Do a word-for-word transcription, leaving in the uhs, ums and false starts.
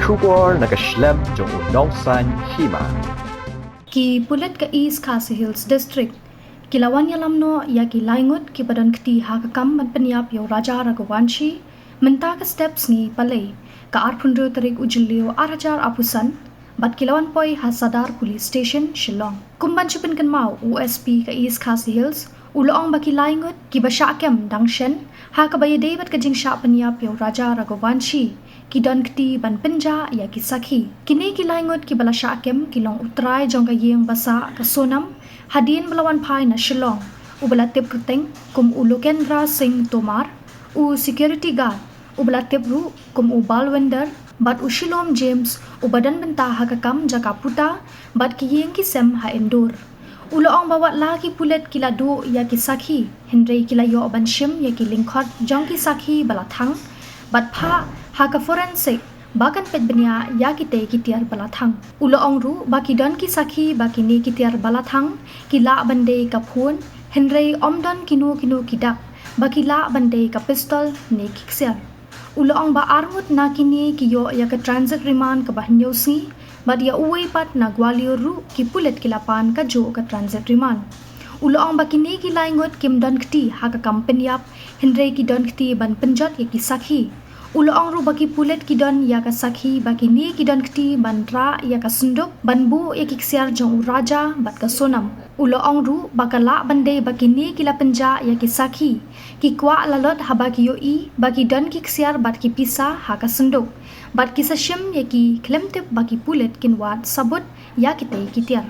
Khubor na ka shlem jong u Nongsaiñ Hima. Ki pulit ka East Khasi Hills District ki la wan ïalam noh ïa ki lai ngut kiba don kti ha ka kam ban pynïap ïa u Raja Raghuvanshi mynta ka step sngi Palei, ka arphew hynriew tarik u Jylliew ar hajar arphew san, bad ki la wan poi ha Sadar Police Station, Shillong. Kum ban shu pynkynmaw, u S P ka East Khasi Hills u la ong ba ki lai ngut kiba shah kem dang shen ha kaba ïadei bad ka jingshah pynïap ïa u Raja Raghuvanshi ki don kti ban pynjah ïa ki sakhi. Kine ki lai ngut kiba la shah kem ki long u trai jong ka ïing basah ka Sonam, hadien ba la wan phai na Shillong, uba la tip kyrteng kum u Lokendra Singh Tomar, u security guard uba la tip ruh kum u Balwinder, bad u Shilom James uba don bynta ha ka kam jaka puta bad ki ïing ki sem ha Indore. U la ong ba wat la ki pulit ki la duh ïa ki sakhi, hynrei ki la ïoh ban shim ïa ki lyngkhot jong ki sakhi ba la thang bad phah ha ka forensic ba kan peit bniah ïa kitei ki tiar ba la thang. U la ong ruh ba ki don ki sakhi ba kine ki tiar ba la thang ki lah ban dei ka phone, hynrei ym don kino kino ki dak ba ki lah ban dei ka pistol ne ki ksiar. U la ong ba ar ngut na kine ki ïoh ïa ka transit remand kaba hynñiew sngi, bad ïa uwei pat na Gwalior ruh ki pulit ki la pan kajuh ka transit remand. U la ong ba kine ki lai ngut kim don kti ha ka kam pynïap, hynrei ki don kti ban pynjot ïa ki sakhi. U la ong ruh ba ki pulit ki don ïa ka sakhi ba kine ki don kti ban rah ïa ka synduk ban buh ïa ki ksiar jong u Raja bad ka Sonam. U la ong ruh ba ka lah ban dei ba kine ki la pynjah ïa ki sakhi ki kwah lalot haba ki ïohi ba ki don ki ksiar bad ki pisa ha ka synduk, bad ki sa shim ïa ki khlem tip ba ki pulit kin wad sabut ïa kitei ki tiar.